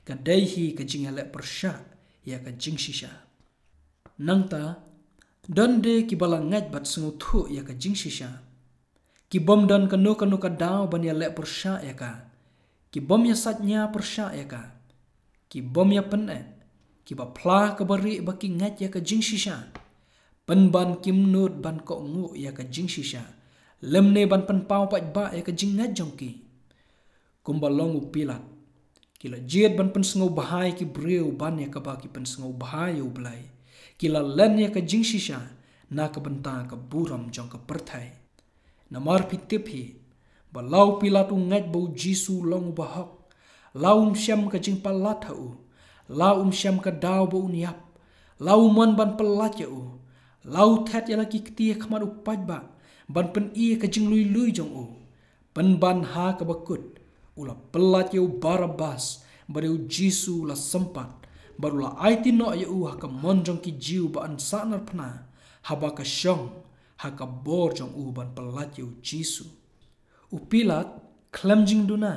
ka dei hi ka jingïaleh pyrshah ïa ka jingshisha. Nangta, don de kiba la ngeit bad sngewthuh ïa ka jingshisha. Ki bym don kano kano ka daw ban ïaleh pyrshah ïa ka. Ki bym ïasaitñia pyrshah ïa ka. Ki bym ïapyneh. Kiba phla kaba rieh ba ki ngeit ïa ka jingshisha. Pynban kim nud ban kohnguh ïa ka jingshisha, lymne ban pynpaw paidbah ïa ka jingngeit jong ki. Kumba long u Pilat, ki la jied ban pynsngewbha ïa ki briew ban ïa kaba ki pynsngewbha ïa U Blei. Ki la len ïa ka jingshisha na ka bynta ka burom jong ka pyrthei. Namar phi tip hi ba la u Pilat u ngeit ba U Jisu u long uba hok, la um shem ka jingpalat ha u, la um shem ka daw ba un ïap, la u mon ban pyllait ïa u, la u thet ïa la ki kti ha khmat u paidbah ban pyni ïa ka jinglui lui jong u. Pynban ha kaba kut u la pyllait ïa u Barabbas, bad ïa U Jisu u la sympat, bad u la aiti noh ïa u ha ka mon jong ki Jiw ba yn sahnarphna, haba ka shong ha ka bor jong u ban pyllait ïa u Jisu. U Pilat, khlem jingduna,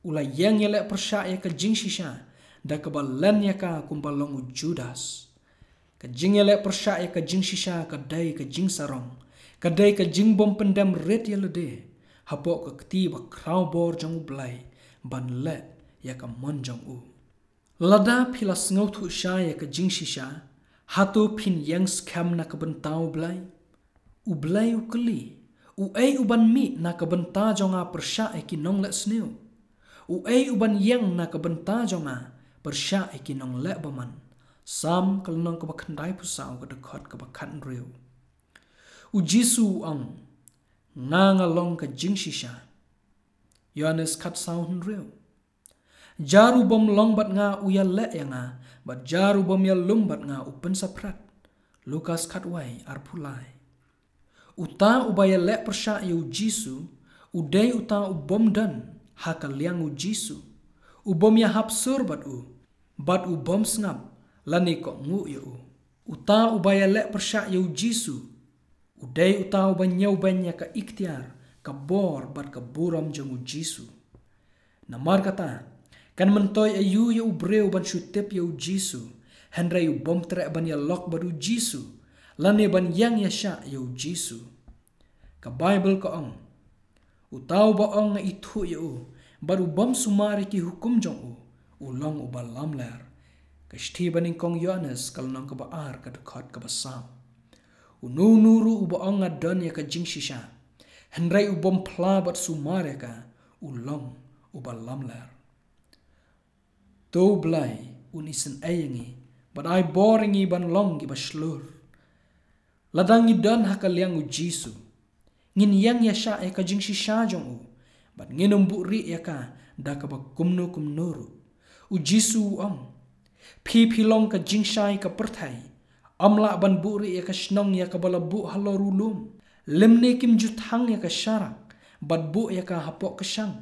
u la ïeng ïaleh pyrshah ïa ka jingshisha, da kaba len ïa ka kumba long u Judas. Ka jingïaleh pyrshah ïa ka jingshisha ka dei ka jingsarong, ka dei ka jingbym pyndem rit ïa lade, hapoh ka kti ba khraw bor jong u Blei, ban leh ïa ka mon jong u. Lada phi la sngewthuh shai ïa ka jingshisha, hato phin ïeng skhem na ka bynta u Blei? U Blei u kylli, uei u ban mih na ka bynta jong nga pyrshah ïa ki nongleh sniew? Uei u ban ïeng na ka bynta jong nga pyrshah ïa ki nongleh bymman? Salm ka lynnong kaba khyndai phew saw ka dkhot kaba khathynriew. U Jisu u ong, nga nga long ka jingshisha. Ïoannis khatsaw hynriew. Jar u bym long bad nga u ïaleh ïa nga, bad jar u bym ïalum bad nga u pynsaphriang. Lukas khatwei arphew lai. Uta uba ïaleh pyrshah ïa u Jisu, u dei uta u bym don ha ka liang u Jisu, u bym ïahap sur bad u, bad u bym sngap, lane kohnguh ïa u. Uta uba ïaleh pyrshah ïa u Jisu, u dei uta uba ñiewbeiñ ïa ka iktiar, ka bor bad ka burom jong u Jisu. Namar kata, kan myntoi aïu ïa u briew ban shu tip ïa u Jisu, hynrei u bym treh ban ïalok bad u Jisu, lane ban ïeng ïashah ïa u Jisu. Ka Baibl ka ong, uta uba ong nga ithuh ïa u, bad u bym sumar ïa ki hukum jong u, u long uba lamler. Ka shithi banyngkong Ïoannis ka lynnong kaba ar ka dkhot kaba saw. Uno uno ruh uba ong nga don ïa ka jingshisha, hynrei u bym phla bad sumar ïa ka, u long uba lamler. To u Blei un isynei ïa ngi, bad ai bor ïa ngi ban long kiba shlur. Lada ngi don ha ka liang u Jisu, ngin ïeng ïashah ïa ka jingshisha jong u, bad ngin ym buhrieh ïa ka da kaba kumno kumno ruh. U Jisu u ong, phi phi long ka jingshai ka pyrthei. Ym lah ban buhrieh ïa ka shnong ïa kaba la buh halor u lum, lymne kim ju thang ïa ka sharak bad buh ïa ka hapoh ka shang.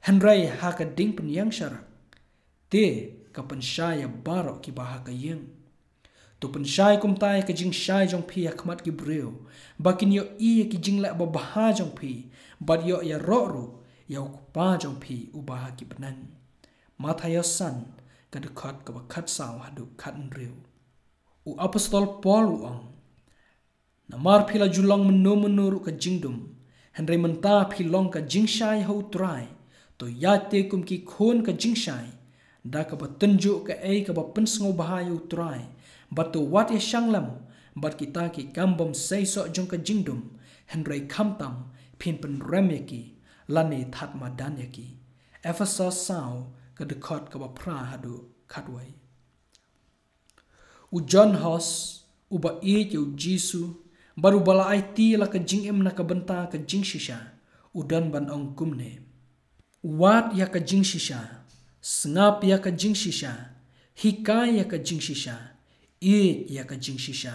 Hynrei ha ka ding pynïeng sharak, te ka pynshai ïa baroh kiba ha ka ïing. To pynshai kumta ïa ka jingshai jong phi ha khmat ki briew, ba kin ïohi ïa ki jingleh babha jong phi, bad ïoh ïaroh ruh ïa u Kpa jong phi uba ha ki bneng. Mathaios san ka dkhot kaba khatsaw haduh khathynriew. U apostol Paul u ong, namar phi la ju long mynno mynno ruh ka jingdum, hynrei mynta phi long ka jingshai ha u Trai, to ïaid te kum ki khun ka jingshai, da kaba tynjuh kaei kaba pynsngewbha ïa u Trai, bad to wat ïashang lem bad kita ki kam bym seisoh jong ka jingdum, hynrei khamtam phin pynrem ïa ki, lane thad madan ïa ki. Ephesos saw ka dkhot kaba phra haduh khatwei. U John Huss, uba ïeit ïa u Jisu, bad uba la aiti la ka jingim na ka bynta ka jingshisha, u don ban ong kumne. Wad ïa ka jingshisha, sngap ïa ka jingshisha, hikai ïa ka jingshisha, ïeit ïa ka jingshisha,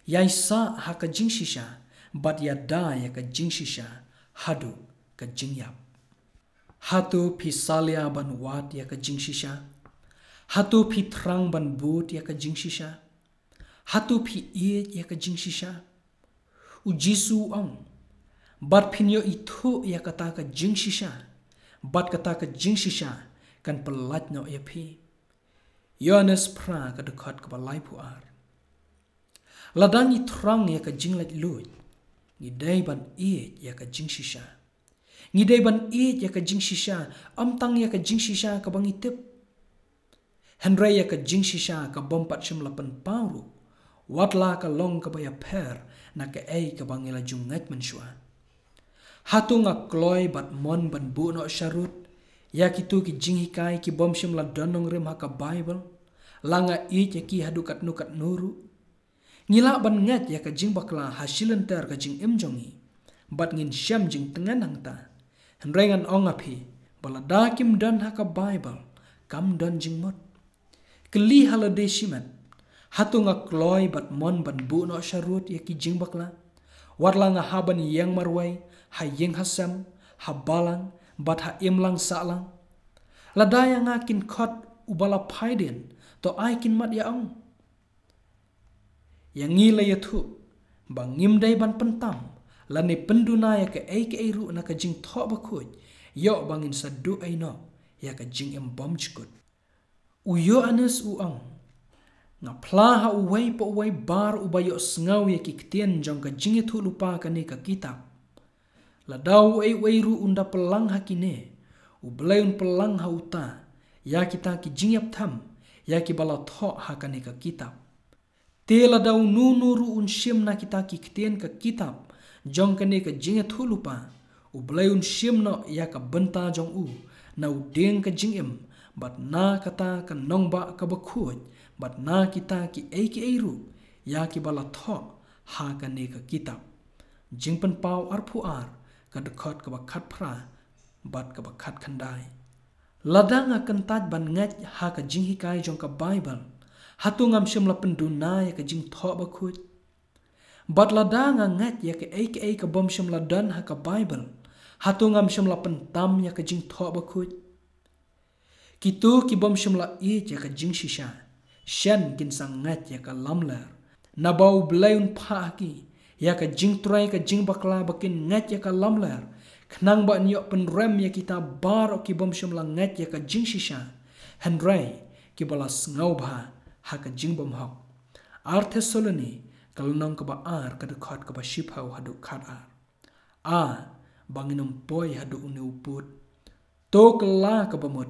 ïaisah ha ka jingshisha, bad ïada ïa ka jingshisha, haduh ka jingïap. Hato phi salia ban wad ïa ka jingshisha? Hato phi thrang ban bud ïa ka jingshisha? Hato phi ïeit ïa ka jingshisha? U Jisu u ong, bad phin ïoh ithuh ïa kata ka jingshisha, bad kata ka jingshisha kan pyllait noh ïa phi. Ïoannis phra ka dkhot kaba laiphew ar. Lada ngi thrang ïa ka jinglaitluid, ngi dei ban ïeit ïa ka jingshisha. Ngi dei ban ïeit ïa ka jingshisha, ym tang ïa ka jingshisha kaba ngi tip, hynrei ïa ka jingshisha ka bym pat shym la pynpaw ruh, wat la ka long kaba ïapher na kaei kaba ngi la ju ngeit mynshuwa. Hato nga kloi bad mon ban buh noh sharud ïa kito ki jinghikai ki bym shym la don nongrim ha ka Baibl, la nga ïeit ïa ki haduh katno katno ruh? Ngi lah ban ngeit ïa ka jingbakla ha shilynter ka jingim jong ngi, bad ngin shem jingtngen hangta. Hynrei ngan ong ha phi, ba lada kim don ha ka Baibl, kam don jingmut. Kylli ha lade shimet, hato nga kloi bad mon ban buh noh sharud ïa ki jingbakla, wat la nga hap ban ïeng marwei ha ïing ha sem, ha balang, bad ha imlang sahlang? Lada ïa nga kin khot uba la phai dien, to ai kin mad ïa ong. Ïa ngi la ïathuh ba ngim dei ban pyntam lane pynduna ïa kaei kaei ruh na ka jingthoh bakhuid, ïoh ba ngin sa duh ei noh ïa ka jingim bymjukut. U Ïoannis u ong, nga phla ha uwei pa uwei baroh uba ïohsngew ïa ki ktien jong ka jingïathuhlypa kane ka kitab. Lada uei uei ruh un da pynlang ha kine, U Blei un pynlang ha uta ïa kita ki jingïaptham ïa kiba la thoh ha kane ka kitab. Te lada uno uno ruh un shim na kita ki ktien ka kitab jong kane ka jingïathuhlypa, U Blei un shim noh ïa ka bynta jong u na u dieng ka jingim, bad na kata ka nongbah kaba khuid, bad na kita kiei kiei ruh ïa kiba la thoh ha kane ka kitab. Jingpynpaw arphew ar, ka dkhot kaba khatphra bad kaba khatkhyndai. Lada nga kyntait ban ngeit ha ka jinghikai jong ka Baibl, hato ngam shym la pynduna ïa ka jingthoh bakhuid? Bad lada nga ngeit ïa kaei kaei ka bym shym la don ha ka Baibl, hato ngam shym la pyntam ïa ka jingthoh bakhuid? Kito ki bym shym la ïeit ïa ka jingshisha, shen kin sa ngeit ïa ka lamler, naba U Blei un phah ha ki ïa ka jingtrei ka jingbakla ba kin ngeit ïa ka lamler, khnang ba yn ïoh pynrem ïa kita baroh ki bym shym la ngeit ïa ka jingshisha, hynrei kiba la sngewbha ha ka jingbymhok. Ar Thessaloni, ka lynnong kaba ar, ka dkhot kaba shiphew haduh khatar. A, ba ngin ym poi haduh une u pud. To kylla kaba mut,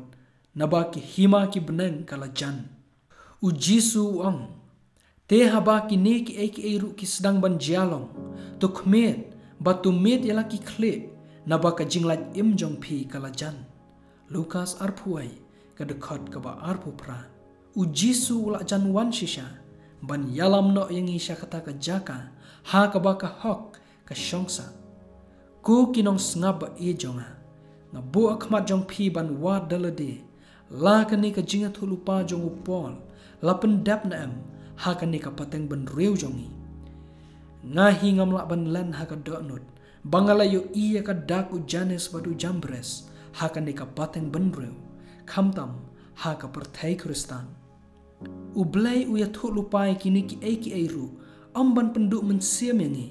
naba ki hima ki bneng ka la jan. U Jisu u ong, te haba kine kiei kiei ruh ki sdang ban jia long, to khmied, bad to miet ïa la ki khlieh, naba ka jinglait im jong phi ka la jan. Lukas arphew wei, ka dkhot kaba arphew phra. U Jisu u la jan wan shisha ban ïalam noh ïa ngi sha kata ka jaka ha kaba ka hok ka shong sah. Ko ki nongsngap ba ïeit jong nga, nga buh ha khmat jong phi ban wad da lade la kane ka jingïathuhlypa jong u Paul la pyndep ne em ha kane ka pateng bynriew jong ngi. Nga hi ngam lah ban len ha ka dohnud ba nga la ïohi ïa ka dak u Janes bad u Jambres ha kane ka pateng bynriew, khamtam ha ka pyrthei Khristan. U Blei u ïathuhlypa ïa kine kiei kiei ruh ym ban pynduh mynsiem ïa ngi,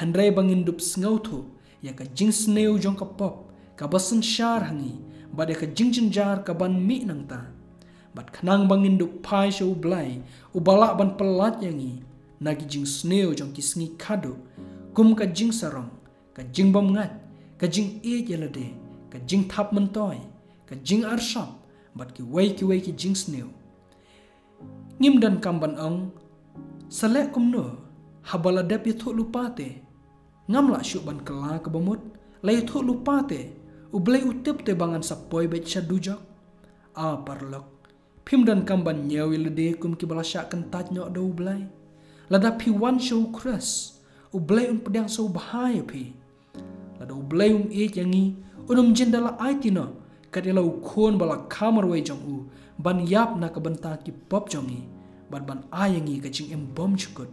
hynrei ba ngin dup sngewthuh ïa ka jingsniew jong ka pop kaba synshar ha ngi, bad ïa ka jingjynjar kaban mih nangta. Bad khnang ba ngin dup phai sha U Blei uba lah ban pyllait ïa ngi na ki jingsniew jong ki sngi khadduh, kum ka jingsarong, ka jingbymngeit, ka jingïeit ïa lade, ka jingthap myntoi, ka jingarsap, bad kiwei kiwei ki jingsniew. Ngim donkam ban ong, sa leh kumno haba la dep ïathuhlypa te? Ngam lah shuh ban kylla kaba mut, la ïathuhlypa te, U Blei u tip te ba ngan sa poi beit sha dujok. A paralok, phim donkam ban ñiew ïa lade kum kiba la shah kyntait noh da U Blei. Lada phi wan sha U Khrist, U Blei un pdiang sngewbha ïa phi. Lada U Blei um ïeit ïa ngi, un ym jin da la aiti noh kat ïa la u Khun ba la kha marwei jong u ban ïap na ka bynta ki pop jong ngi, bad ban ai ïa ngi ka jingim bymjukut.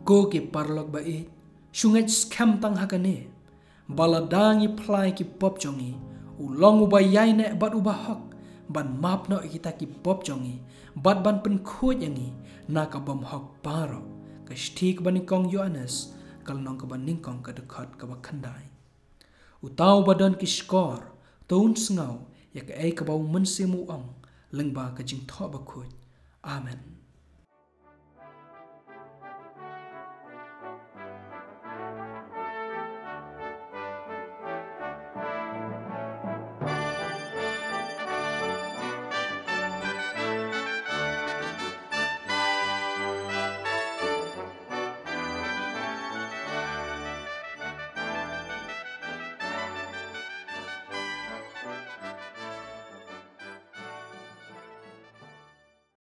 Ko ki paralok ba ïeit, shu ngeit skhem tang ha kane, ba lada ngi phla ïa ki pop jong ngi, u long uba ïaineh bad uba hok ban map noh ïa kita ki pop jong ngi, bad ban pynkhuid ïa ngi na ka bymhok baroh. Ka shithi kaba nyngkong Ïoannis, ka lynnong kaba nyngkong, ka dkhot kaba khyndai. Uta uba don ki shkor, to un sngew ïa kaei kaba U Mynsiem u ong lyngba ka jingthoh bakhuid. Amen.